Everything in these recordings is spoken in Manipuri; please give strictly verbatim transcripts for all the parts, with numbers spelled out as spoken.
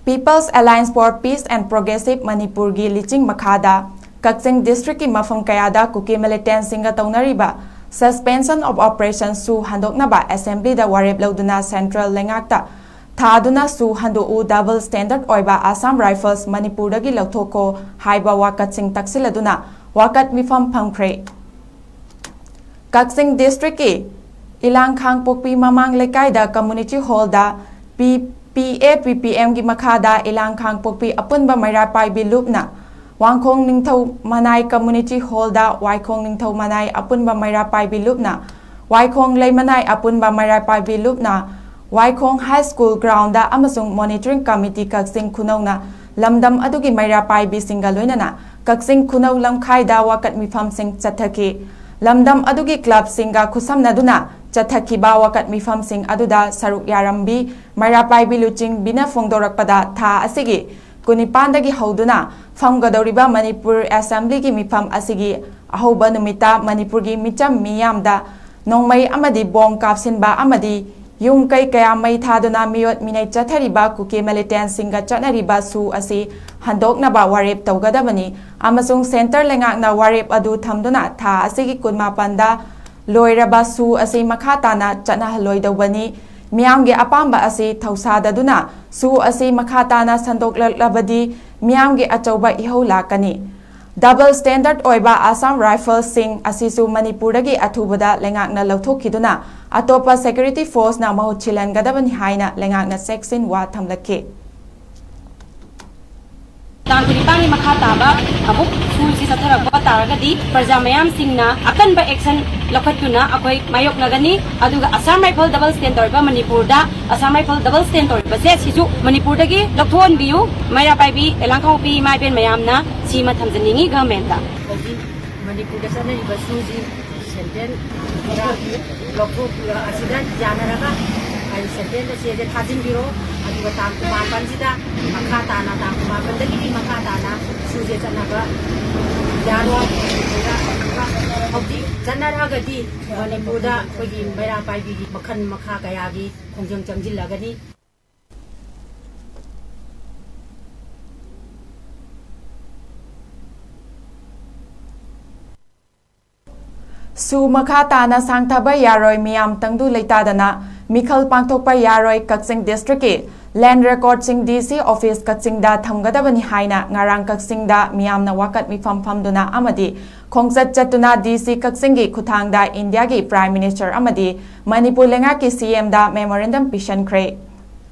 People's Alliance for Peace and Progressive Manipurꯒꯤ ꯂꯤꯆꯤꯡ ꯃꯈꯥꯗ ꯀꯛꯆꯤꯡ ꯗꯤꯁꯇ꯭ꯔꯤꯛꯀꯤ ꯃꯐꯝ ꯀꯌꯥꯗ ꯀꯨꯀꯤ ꯃꯤꯂꯤꯇꯦꯟꯁꯤꯡꯒ ꯇꯧꯅꯔꯤꯕ Suspension of Operation ꯁꯨ ꯍꯟꯗꯣꯛꯅꯕ ꯑꯦꯁꯦꯝꯕ꯭ꯂꯤꯗ ꯋꯥꯔꯦꯞ ꯂꯧꯗꯨꯅ ꯁꯦꯟꯇ꯭ꯔꯦꯜ ꯂꯩꯉꯥꯛꯇ ꯊꯥꯗꯨꯅ ꯁꯨ ꯍꯟꯗꯣꯛꯎ, ꯗꯕꯜ ꯁ꯭ꯇꯦꯟꯗꯔꯗ ꯑꯣꯏꯕ ꯑꯁꯥꯝ ꯔꯥꯏꯐꯜꯁ ꯃꯅꯤꯄꯨꯔꯗꯒꯤ ꯂꯧꯊꯣꯛꯈꯣ ꯍꯥꯏꯕ ꯋꯥꯀꯠꯁꯤꯡ ꯇꯛꯁꯤꯜꯂꯗꯨꯅ ꯋꯥꯀꯠ ꯃꯤꯐꯝ ꯐꯝꯈ꯭ꯔꯦ꯫ ꯀꯛꯆꯤꯡ ꯗꯤꯁꯇ꯭ꯔꯤꯛꯀꯤ ꯏꯂꯥꯡꯈꯥꯡꯄꯣꯛꯄꯤ ꯃꯃꯥꯡ ꯂꯩꯀꯥꯏꯗ ꯀꯝꯃ꯭ꯌꯨꯅꯤꯇꯤ ꯍꯣꯜꯗ ꯄꯤ, ꯄꯤ ꯑꯦ ꯄꯤ ꯄꯤ ꯑꯦꯝꯒꯤ ꯃꯈꯥꯗ ꯏꯂꯥꯡꯈꯥꯡꯄꯣꯛꯄꯤ ꯑꯄꯨꯟꯕ ꯃꯩꯔꯥ ꯄꯥꯏꯕꯤ ꯂꯨꯞꯅ ꯋꯥꯡꯈꯣꯡ ꯅꯤꯡꯊꯧ ꯃꯅꯥꯏ ꯀꯝꯃ꯭ꯌꯨꯅꯤꯇꯤ ꯍꯣꯜꯗ ꯋꯥꯏꯈꯣꯡ ꯅꯤꯡꯊꯧ ꯃꯅꯥꯏ ꯑꯄꯨꯟꯕ ꯃꯩꯔꯥ ꯄꯥꯏꯕꯤ ꯂꯨꯞꯅ ꯋꯥꯏꯈꯣꯡ ꯂꯩꯃꯅꯥꯏ ꯑꯄꯨꯟꯕ ꯃꯩꯔꯥ ꯄꯥꯏꯕꯤ ꯂꯨꯞꯅ ꯋꯥꯏꯈꯣꯡ ꯍꯥꯏ ꯁ꯭ꯀꯨꯜ ꯒ꯭ꯔꯥꯎꯟꯗ ꯑꯃꯁꯨꯡ ꯃꯣꯅꯤꯇꯔꯤꯡ ꯀꯃꯤꯇꯤ ꯀꯛꯆꯤꯡ ꯈꯨꯅꯧꯅ ꯂꯝꯗꯝ ꯑꯗꯨꯒꯤ ꯃꯩꯔꯥ ꯄꯥꯏꯕꯤꯁꯤꯡꯒ ꯂꯣꯏꯅꯅ ꯀꯛꯆꯤꯡ ꯈꯨꯅꯧ ꯂꯝꯈꯥꯏꯗ ꯋꯥꯀꯠ ꯃꯤꯐꯝꯁꯤꯡ ꯆꯠꯊꯈꯤ꯫ ꯂꯝꯗꯝ ꯑꯗꯨꯒꯤ ꯀ꯭ꯂꯕꯁꯤꯡꯒ ꯈꯨꯠꯁꯝꯅꯗꯨꯅ ꯆꯠꯊꯈꯤꯕ ꯋꯥꯀꯠ ꯃꯤꯐꯝꯁꯤꯡ ꯑꯗꯨꯗ ꯁꯔꯨꯛ ꯌꯥꯔꯝꯕꯤ ꯃꯩꯔꯥ ꯄꯥꯏꯕꯤ ꯂꯨꯆꯤꯡꯕꯤꯅ ꯐꯣꯡꯗꯣꯔꯛꯄꯗ ꯊꯥ ꯑꯁꯤꯒꯤ ꯀꯨꯟꯅꯤꯄꯥꯟꯗꯒꯤ ꯍꯧꯗꯨꯅ ꯐꯝꯒꯗꯧꯔꯤꯕ ꯃꯅꯤꯄꯨꯔ ꯑꯦꯁꯦꯝꯕ꯭ꯂꯤꯒꯤ ꯃꯤꯐꯝ ꯑꯁꯤꯒꯤ ꯑꯍꯧꯕ ꯅꯨꯃꯤꯠꯇ ꯃꯅꯤꯄꯨꯔꯒꯤ ꯃꯤꯆꯝ ꯃꯤꯌꯥꯝꯗ ꯅꯣꯡꯃꯩ ꯑꯃꯗꯤ ꯕꯣꯝ ꯀꯥꯞꯁꯤꯟꯕ ꯑꯃꯗꯤ ꯌꯨꯝ ꯀꯩ ꯀꯌꯥ ꯃꯩ ꯊꯥꯗꯨꯅ ꯃꯤꯑꯣꯠ ꯃꯤꯅꯩ ꯆꯠꯊꯔꯤꯕ ꯀꯨꯀꯤ ꯃꯤꯂꯤꯇꯦꯟꯁꯤꯡꯒ ꯆꯠꯅꯔꯤꯕ ꯁꯨ ꯑꯁꯤ ꯍꯟꯗꯣꯛꯅꯕ ꯋꯥꯔꯦꯞ ꯇꯧꯒꯗꯕꯅꯤ ꯑꯃꯁꯨꯡ ꯁꯦꯟꯇꯔ ꯂꯩꯉꯥꯛꯅ ꯋꯥꯔꯦꯞ ꯑꯗꯨ ꯊꯝꯗꯨꯅ ꯊꯥ ꯑꯁꯤꯒꯤ ꯀꯨꯟꯃꯥꯄꯟꯗ ꯂꯣꯏꯔꯕ ꯁꯨ ꯑꯁꯤ ꯃꯈꯥ ꯇꯥꯅ ꯆꯠꯅꯍꯜꯂꯣꯏꯗꯧꯕꯅꯤ꯫ ꯃꯤꯌꯥꯝꯒꯤ ꯑꯄꯥꯝꯕ ꯑꯁꯤ ꯊꯧꯁꯥꯗꯗꯨꯅ ꯁꯨ ꯑꯁꯤ ꯃꯈꯥ ꯇꯥꯅ ꯁꯟꯗꯣꯛꯂꯛꯂꯕꯗꯤ ꯃꯤꯌꯥꯝꯒꯤ ꯑꯆꯧꯕ ꯏꯍꯧ ꯂꯥꯛꯀꯅꯤ꯫ ꯗꯕꯜ ꯁ꯭ꯇꯦꯟꯗꯔꯗ ꯑꯣꯏꯕ ꯑꯁꯥꯝ ꯔꯥꯏꯐꯜꯁꯤꯡ ꯑꯁꯤꯁꯨ ꯃꯅꯤꯄꯨꯔꯗꯒꯤ ꯑꯊꯨꯕꯗ ꯂꯩꯉꯥꯛꯅ ꯂꯧꯊꯣꯛꯈꯤꯗꯨꯅ ꯑꯇꯣꯞꯄ ꯁꯦꯀ꯭ꯌꯨꯔꯤꯇꯤ ꯐꯣꯔꯁꯅ ꯃꯍꯨꯠ ꯁꯤꯜꯍꯟꯒꯗꯕꯅꯤ ꯍꯥꯏꯅ ꯂꯩꯉꯥꯛꯅ ꯆꯦꯛꯁꯤꯟꯋꯥ ꯊꯝꯂꯛꯈꯤ꯫ ꯇꯥꯡ ꯀꯨꯟꯅꯤꯄꯥꯟꯒꯤ ꯃꯈꯥ ꯇꯥꯕ ꯑꯃꯨꯛ ꯁꯨꯁꯤ ꯆꯠꯊꯔꯛꯄ ꯇꯥꯔꯒꯗꯤ ꯄ꯭ꯔꯖꯥ ꯃꯌꯥꯝꯁꯤꯡꯅ ꯑꯀꯟꯕ ꯑꯦꯛꯁꯟ ꯂꯧꯈꯠꯇꯨꯅ ꯑꯩꯈꯣꯏ ꯃꯥꯌꯣꯛꯅꯒꯅꯤ꯫ ꯑꯗꯨꯒ ꯑꯁꯥꯝ ꯔꯥꯏꯐꯜ ꯗꯕꯜ ꯁ꯭ꯇꯦꯟ ꯇꯧꯔꯤꯕ ꯃꯅꯤꯄꯨꯔꯗ ꯑꯁꯥꯝ ꯔꯥꯏꯐꯜ ꯗꯕꯜ ꯁ꯭ꯇꯦꯟ ꯇꯧꯔꯤꯕꯁꯦ ꯁꯤꯁꯨ ꯃꯅꯤꯄꯨꯔꯗꯒꯤ ꯂꯧꯊꯣꯛꯍꯟꯕꯤꯌꯨ꯫ ꯃꯩꯔꯥ ꯄꯥꯏꯕꯤ ꯏꯂꯥꯡꯈꯥꯡꯄꯣꯛꯄꯤ ꯏꯃꯥ ꯏꯕꯦꯟ ꯃꯌꯥꯝꯅ ꯁꯤꯃ ꯊꯝꯖꯅꯤꯡꯉꯤ ꯒꯚꯔꯟꯃꯦꯟꯠꯇ꯫ ꯍꯧꯖꯤꯛ ꯃꯅꯤꯄꯨꯔꯗ ꯆꯠꯅꯔꯤꯕ ꯁꯨꯁꯤ ꯁꯦꯟꯇ꯭ꯔꯦꯜ ꯈꯔ ꯂꯧꯊꯣꯛ ꯑꯁꯤꯗ ꯌꯥꯅꯔꯒ ꯍꯥꯏꯗꯤ ꯁꯦꯟꯇ꯭ꯔꯦꯜꯗ ꯆꯦꯁꯦ ꯊꯥꯖꯤꯟꯕꯤꯔꯣ꯫ ꯑꯗꯨꯒ ꯇꯥꯡ ꯀꯨꯟꯃꯥꯄꯟꯁꯤꯗ ꯃꯈꯥ ꯇꯥꯅ, ꯇꯥꯡ ꯀꯨꯟꯃꯥꯄꯟꯗꯒꯤꯗꯤ ꯃꯈꯥ ꯇꯥꯅ ꯁꯨꯁꯦ ꯆꯠꯅꯕ ꯌꯥꯔꯣꯏ꯫ ꯑꯗꯨꯒ ꯍꯧꯖꯤꯛ ꯆꯠꯅꯔꯛꯑꯒꯗꯤ ꯃꯅꯤꯄꯨꯔꯗ ꯑꯩꯈꯣꯏꯒꯤ ꯃꯩꯔꯥ ꯄꯥꯏꯕꯤꯒꯤ ꯃꯈꯜ ꯃꯈꯥ ꯀꯌꯥꯒꯤ ꯈꯣꯡꯖꯪ ꯆꯪꯁꯤꯜꯂꯒꯅꯤ꯫ ꯁꯨ ꯃꯈꯥ ꯇꯥꯅ ꯁꯥꯡꯊꯕ ꯌꯥꯔꯣꯏ, ꯃꯤꯌꯥꯝ ꯇꯪꯗꯨ ꯂꯩꯇꯥꯗꯅ ꯃꯤꯈꯜ ꯄꯥꯡꯊꯣꯛꯄ ꯌꯥꯔꯣꯏ, ꯀꯛꯆꯤꯡ ꯗꯤꯁꯇ꯭ꯔꯤꯛꯀꯤ ꯂꯦꯟ ꯔꯦꯀꯣꯔꯗꯁꯤꯡ ꯗꯤ ꯁꯤ ꯑꯣꯐꯤꯁ ꯀꯛꯆꯤꯡꯗ ꯊꯝꯒꯗꯕꯅꯤ ꯍꯥꯏꯅ ꯉꯔꯥꯡ ꯀꯛꯆꯤꯡꯗ ꯃꯤꯌꯥꯝꯅ ꯋꯥꯀꯠ ꯃꯤꯐꯝ ꯐꯝꯗꯨꯅ ꯑꯃꯗꯤ ꯈꯣꯡꯆꯠ ꯆꯠꯇꯨꯅ ꯗꯤ ꯁꯤ ꯀꯛꯆꯤꯡꯒꯤ ꯈꯨꯠꯊꯥꯡꯗ ꯏꯟꯗꯤꯌꯥꯒꯤ ꯄ꯭ꯔꯥꯏꯝ ꯃꯤꯅꯤꯁꯇꯔ ꯑꯃꯗꯤ ꯃꯅꯤꯄꯨꯔ ꯂꯩꯉꯥꯛꯀꯤ ꯁꯤ ꯑꯦꯝꯗ ꯃꯦꯃꯣꯔꯦꯟꯗꯝ ꯄꯤꯁꯤꯟꯈ꯭ꯔꯦ꯫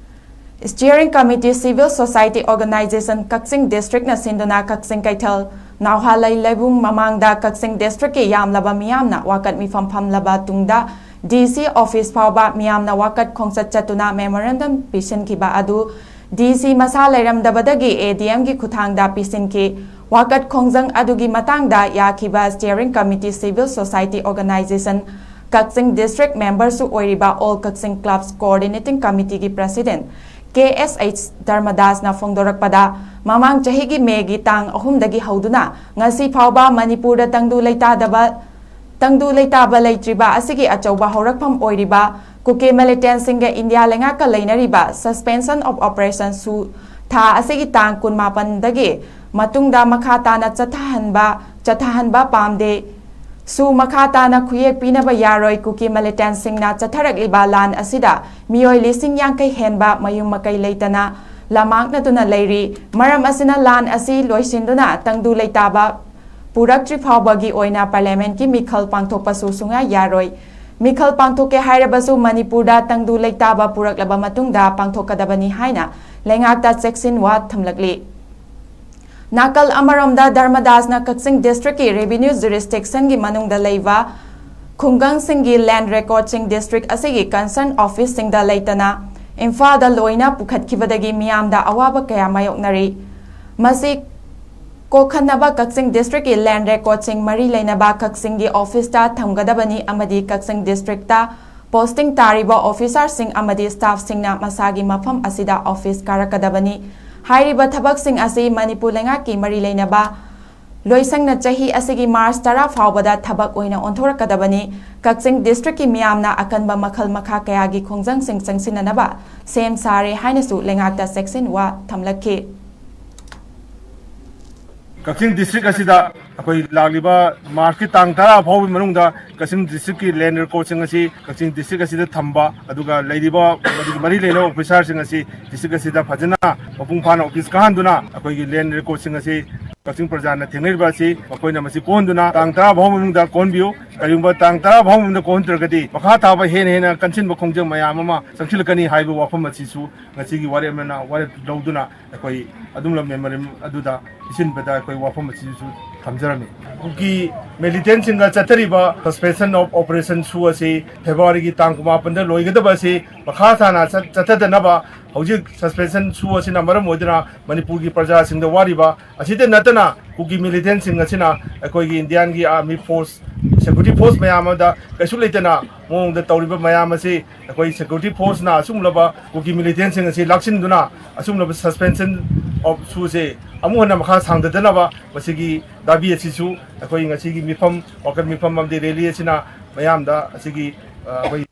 Steering committee civil society organization Kakching ꯗꯤꯁꯇ꯭ꯔꯤꯛꯅ ꯁꯤꯟꯗꯨꯅ ꯀꯛꯆꯤꯡ ꯀꯩꯊꯦꯜ ꯅꯥꯎꯍꯥꯂꯩ ꯂꯩꯕꯨꯡ ꯃꯃꯥꯡꯗ ꯀꯛꯆꯤꯡ ꯗꯤꯁꯇ꯭ꯔꯤꯛꯀꯤ ꯌꯥꯝꯂꯕ ꯃꯤꯌꯥꯝꯅ ꯋꯥꯀꯠ ꯃꯤꯐꯝ ꯐꯝꯂꯕ ꯇꯨꯡꯗ ꯗꯤ ꯁꯤ ꯑꯣꯐꯤꯁ ꯐꯥꯎꯕ ꯃꯤꯌꯥꯝꯅ ꯋꯥꯀꯠ ꯈꯣꯡꯆꯠ ꯆꯠꯇꯨꯅ ꯃꯦꯃꯣꯔꯦꯟꯗꯝ ꯄꯤꯁꯤꯟꯈꯤꯕ ꯑꯗꯨ ꯗꯤ ꯁꯤ ꯃꯁꯥ ꯂꯩꯔꯝꯗꯕꯗꯒꯤ ꯑꯦ ꯗꯤ ꯑꯦꯝꯒꯤ ꯈꯨꯠꯊꯥꯡꯗ ꯄꯤꯁꯤꯟꯈꯤ꯫ ꯋꯥꯀꯠ ꯈꯣꯡꯖꯪ ꯑꯗꯨꯒꯤ ꯃꯇꯥꯡꯗ ꯌꯥꯈꯤꯕ steering committee civil society organization Kakching district ꯃꯦꯝꯕꯔꯁꯨ ꯑꯣꯏꯔꯤꯕ ꯑꯣꯜ ꯀꯛꯆꯤꯡ ꯀ꯭ꯂꯕꯁ ꯀꯣꯑꯣꯔꯗꯤꯅꯦꯇꯤꯡ ꯀꯃꯤꯇꯤꯒꯤ ꯄ꯭ꯔꯁꯤꯗꯦꯟꯠ ꯀꯦ ꯑꯦꯁ ꯑꯩꯆ ꯙꯔꯃꯗꯥꯁꯅ ꯐꯣꯡꯗꯣꯔꯛꯄꯗ, ꯃꯃꯥꯡ ꯆꯍꯤꯒꯤ ꯃꯦꯒꯤ ꯇꯥꯡ ꯑꯍꯨꯝꯗꯒꯤ ꯍꯧꯗꯨꯅ ꯉꯁꯤ ꯐꯥꯎꯕ ꯃꯅꯤꯄꯨꯔꯗ ꯇꯪꯗꯨ ꯂꯩꯇꯥꯗꯕ, ꯇꯪꯗꯨ ꯂꯩꯇꯥꯕ ꯂꯩꯇ꯭ꯔꯤꯕ ꯑꯁꯤꯒꯤ ꯑꯆꯧꯕ ꯍꯧꯔꯛꯐꯝ ꯑꯣꯏꯔꯤꯕ ꯀꯨꯀꯤ ꯃꯤꯂꯤꯇꯦꯟꯠꯁꯤꯡꯒ ꯏꯟꯗꯤꯌꯥ ꯂꯩꯉꯥꯛꯀ ꯂꯩꯅꯔꯤꯕ ꯁꯁꯄꯦꯟꯁꯟ ꯑꯣꯐ ꯑꯣꯄꯔꯦꯁꯟ ꯁꯨ ꯊꯥ ꯑꯁꯤꯒꯤ ꯇꯥꯡ ꯀꯨꯟꯃꯥꯄꯟꯗꯒꯤ ꯃꯇꯨꯡꯗ ꯃꯈꯥ ꯇꯥꯅ ꯆꯠꯊꯍꯟꯕ, ꯆꯠꯊꯍꯟꯕ ꯄꯥꯝꯗꯦ꯫ ꯁꯨ ꯃꯈꯥ ꯇꯥꯅ ꯈꯨꯌꯦꯛ ꯄꯤꯅꯕ ꯌꯥꯔꯣꯏ꯫ ꯀꯨꯀꯤ ꯃꯤꯂꯤꯇꯦꯟꯠꯁꯤꯡꯅ ꯆꯠꯊꯔꯛꯂꯤꯕ ꯂꯥꯟ ꯑꯁꯤꯗ ꯃꯤꯑꯣꯏ ꯂꯤꯁꯤꯡ ꯌꯥꯡꯈꯩ ꯍꯦꯟꯕ ꯃꯌꯨꯝ ꯃꯀꯩ ꯂꯩꯇꯅ ꯂꯝꯃꯥꯡꯅꯗꯨꯅ ꯂꯩꯔꯤ꯫ ꯃꯔꯝ ꯑꯁꯤꯅ ꯂꯥꯟ ꯑꯁꯤ ꯂꯣꯏꯁꯤꯟꯗꯨꯅ ꯇꯪꯗꯨ ꯂꯩꯇꯥꯕ ꯄꯨꯔꯛꯇ꯭ꯔꯤ ꯐꯥꯎꯕꯒꯤ ꯑꯣꯏꯅ ꯄꯥꯔꯂꯤꯌꯥꯃꯦꯟꯠꯀꯤ ꯃꯤꯈꯜ ꯄꯥꯡꯊꯣꯛꯄꯁꯨ ꯁꯨꯡꯌꯥ ꯌꯥꯔꯣꯏ꯫ ꯃꯤꯈꯜ ꯄꯥꯡꯊꯣꯛꯀꯦ ꯍꯥꯏꯔꯕꯁꯨ ꯃꯅꯤꯄꯨꯔꯗ ꯇꯪꯗꯨ ꯂꯩꯇꯥꯕ ꯄꯨꯔꯛꯂꯕ ꯃꯇꯨꯡꯗ ꯄꯥꯡꯊꯣꯛꯀꯗꯕꯅꯤ ꯍꯥꯏꯅ ꯂꯩꯉꯥꯛꯇ ꯆꯦꯛꯁꯤꯟ ꯋꯥ ꯊꯝꯂꯛꯂꯤ꯫ ꯅꯥꯀꯜ ꯑꯃꯔꯣꯝꯗ ꯙꯔꯃꯗꯥꯁꯅ ꯀꯛꯆꯤꯡ ꯗꯤꯁꯇ꯭ꯔꯤꯛꯀꯤ ꯔꯦꯚꯤꯅ꯭ꯌꯨ ꯖꯨꯔꯤꯁꯗꯤꯛꯁꯟꯒꯤ ꯃꯅꯨꯡꯗ ꯂꯩꯕ ꯈꯨꯡꯒꯪꯁꯤꯡꯒꯤ ꯂꯦꯟ ꯔꯦꯀꯣꯔꯗꯁꯤꯡ ꯗꯤꯁꯇ꯭ꯔꯤꯛ ꯑꯁꯤꯒꯤ ꯀꯟꯁꯔꯟ ꯑꯣꯐꯤꯁꯁꯤꯡꯗ ꯂꯩꯇꯅ ꯏꯝꯐꯥꯜꯗ ꯂꯣꯏꯅ ꯄꯨꯈꯠꯈꯤꯕꯗꯒꯤ ꯃꯤꯌꯥꯝꯗ ꯑꯋꯥꯕ ꯀꯌꯥ ꯃꯥꯌꯣꯛꯅꯔꯤ꯫ ꯃꯁꯤ ꯀꯣꯛꯍꯟꯅꯕ ꯀꯛꯆꯤꯡ ꯗꯤꯁꯇ꯭ꯔꯤꯛꯀꯤ ꯂꯦꯟ ꯔꯦꯀꯣꯔꯗꯁꯤꯡ ꯃꯔꯤ ꯂꯩꯅꯕ ꯀꯛꯆꯤꯡꯒꯤ ꯑꯣꯐꯤꯁꯇ ꯊꯝꯒꯗꯕꯅꯤ ꯑꯃꯗꯤ ꯀꯛꯆꯤꯡ ꯗꯤꯁꯇ꯭ꯔꯤꯛꯇ ꯄꯣꯁꯇꯤꯡ ꯇꯥꯔꯤꯕ ꯑꯣꯐꯤꯁꯥꯔꯁꯤꯡ ꯑꯃꯗꯤ ꯁ꯭ꯇꯥꯐꯁꯤꯡꯅ ꯃꯁꯥꯒꯤ ꯃꯐꯝ ꯑꯁꯤꯗ ꯑꯣꯐꯤꯁ ꯀꯥꯔꯛꯀꯗꯕꯅꯤ꯫ ꯍꯥꯏꯔꯤꯕ ꯊꯕꯛꯁꯤꯡ ꯑꯁꯤ ꯃꯅꯤꯄꯨꯔ ꯂꯩꯉꯥꯛꯀꯤ ꯃꯔꯤ ꯂꯩꯅꯕ ꯂꯣꯏꯁꯪꯅ ꯆꯍꯤ ꯑꯁꯤꯒꯤ ꯃꯥꯔꯆ ꯇꯔꯥ ꯐꯥꯎꯕꯗ ꯊꯕꯛ ꯑꯣꯏꯅ ꯑꯣꯟꯊꯣꯔꯛꯀꯗꯕꯅꯤ꯫ ꯀꯛꯆꯤꯡ ꯗꯤꯁꯇ꯭ꯔꯤꯛꯀꯤ ꯃꯤꯌꯥꯝꯅ ꯑꯀꯟꯕ ꯃꯈꯜ ꯃꯈꯥ ꯀꯌꯥꯒꯤ ꯈꯣꯡꯖꯪꯁꯤꯡ ꯆꯪꯁꯤꯟꯅꯅꯕ ꯁꯦꯝ ꯁꯥꯔꯦ ꯍꯥꯏꯅꯁꯨ ꯂꯩꯉꯥꯛꯇ ꯆꯦꯛꯁꯤꯟ ꯋꯥ ꯊꯝꯂꯛꯈꯤ꯫ ꯀꯛꯆꯤꯡ ꯗꯤꯁꯇ꯭ꯔꯤꯛ ꯑꯁꯤꯗ ꯑꯩꯈꯣꯏ ꯂꯥꯛꯂꯤꯕ ꯃꯥꯔꯆꯀꯤ ꯇꯥꯡ ꯇꯔꯥ ꯐꯥꯎꯕꯒꯤ ꯃꯅꯨꯡꯗ ꯀꯛꯆꯤꯡ ꯗꯤꯁꯇ꯭ꯔꯤꯛꯀꯤ ꯂꯦꯟ ꯔꯦꯀꯣꯔꯠꯁꯤꯡ ꯑꯁꯤ ꯀꯛꯆꯤꯡ ꯗꯤꯁꯇ꯭ꯔꯤꯛ ꯑꯁꯤꯗ ꯊꯝꯕ, ꯑꯗꯨꯒ ꯂꯩꯔꯤꯕ ꯃꯗꯨꯒꯤ ꯃꯔꯤ ꯂꯩꯅꯕ ꯑꯣꯐꯤꯁꯥꯔꯁꯤꯡ ꯑꯁꯤ ꯗꯤꯁꯇ꯭ꯔꯤꯛ ꯑꯁꯤꯗ ꯐꯖꯅ ꯃꯄꯨꯡ ꯐꯥꯅ ꯑꯣꯐꯤꯁ ꯀꯥꯍꯟꯗꯨꯅ ꯑꯩꯈꯣꯏꯒꯤ ꯂꯦꯟ ꯔꯦꯀꯣꯔꯠꯁꯤꯡ ꯑꯁꯤ ꯀꯛꯆꯤꯡ ꯄ꯭ꯔꯖꯥꯅ ꯊꯦꯡꯅꯔꯤꯕ ꯑꯁꯤ ꯃꯈꯣꯏꯅ ꯃꯁꯤ ꯀꯣꯟꯗꯨꯅ ꯇꯥꯡ ꯇꯔꯥ ꯐꯥꯎꯕ ꯃꯅꯨꯡꯗ ꯀꯣꯟꯕꯤꯌꯨ꯫ ꯀꯔꯤꯒꯨꯝꯕ ꯇꯥꯡ ꯇꯔꯥ ꯐꯥꯎꯕ ꯃꯅꯨꯡꯗ ꯀꯣꯟꯗ꯭ꯔꯒꯗꯤ ꯃꯈꯥ ꯇꯥꯕ ꯍꯦꯟꯅ ꯍꯦꯟꯅ ꯀꯟꯁꯤꯟꯕ ꯈꯣꯡꯖꯪ ꯃꯌꯥꯝ ꯑꯃ ꯆꯪꯁꯤꯜꯂꯛꯀꯅꯤ ꯍꯥꯏꯕ ꯋꯥꯐꯝ ꯑꯁꯤꯁꯨ ꯉꯁꯤꯒꯤ ꯋꯥꯔꯦꯞ ꯑꯃꯅ ꯋꯥꯔꯦꯞ ꯂꯧꯗꯨꯅ ꯑꯩꯈꯣꯏ ꯑꯗꯨꯝꯂꯝ ꯃꯦꯃꯣꯔꯤꯌꯝ ꯑꯗꯨꯗ ꯄꯤꯁꯤꯟꯕꯗ ꯑꯩꯈꯣꯏ ꯋꯥꯐꯝ ꯑꯁꯤꯁꯨ ꯊꯝꯖꯔꯝꯃꯤ꯫ ꯀꯨꯀꯤ ꯃꯤꯂꯤꯇꯦꯟꯁꯤꯡꯒ ꯆꯠꯊꯔꯤꯕ suspension of operation ꯁꯨ ꯑꯁꯤ ꯐꯦꯕ꯭ꯔꯨꯋꯥꯔꯤꯒꯤ ꯇꯥꯡ ꯀꯨꯟꯃꯥꯄꯟꯗ ꯂꯣꯏꯒꯗꯕ ꯑꯁꯤ ꯃꯈꯥ ꯇꯥꯅ ꯆꯠ-, ꯆꯠꯊꯗꯅꯕ ꯍꯧꯖꯤꯛ suspension ꯁꯨ ꯑꯁꯤꯅ ꯃꯔꯝ ꯑꯣꯏꯗꯨꯅ ꯃꯅꯤꯄꯨꯔꯒꯤ ꯄ꯭ꯔꯖꯥꯁꯤꯡꯗ ꯋꯥꯔꯤꯕ ꯑꯁꯤꯗ ꯅꯠꯇꯅ ꯀꯨꯀꯤ ꯃꯤꯂꯤꯇꯦꯟꯁꯤꯡ ꯑꯁꯤꯅ ꯑꯩꯈꯣꯏꯒꯤ ꯏꯟꯗꯤꯌꯥꯟꯒꯤ ꯑꯥꯔꯃꯤ ꯐꯣꯔꯁ, ꯁꯦꯀ꯭ꯌꯨꯔꯤꯇꯤ ꯐꯣꯔꯁ ꯃꯌꯥꯝ ꯑꯃꯗ ꯀꯩꯁꯨ ꯂꯩꯇꯅ ꯃꯑꯣꯡꯗ ꯇꯧꯔꯤꯕ ꯃꯌꯥꯝ ꯑꯁꯤ ꯑꯩꯈꯣꯏ ꯁꯦꯀ꯭ꯌꯨꯔꯤꯇꯤ ꯐꯣꯔꯁꯅ ꯑꯁꯨꯝꯂꯕ ꯀꯨꯀꯤ ꯃꯤꯂꯤꯇꯦꯟꯁꯤꯡ ꯑꯁꯤ ꯂꯥꯛꯁꯤꯟꯗꯨꯅ ꯑꯁꯨꯝꯂꯕ suspension of ꯁꯨꯁꯦ ꯑꯃꯨꯛ ꯍꯟꯅ ꯃꯈꯥ ꯁꯥꯡꯗꯗꯅꯕ ꯃꯁꯤꯒꯤ ꯗꯥꯕꯤ ꯑꯁꯤꯁꯨ ꯑꯩꯈꯣꯏ ꯉꯁꯤꯒꯤ ꯃꯤꯐꯝ, ꯋꯥꯀꯠ ꯃꯤꯐꯝ ꯑꯃꯗꯤ ꯔꯦꯂꯤ ꯑꯁꯤꯅ ꯃꯌꯥꯝꯗ ꯑꯁꯤꯒꯤ, ꯑ, ꯑꯩꯈꯣꯏ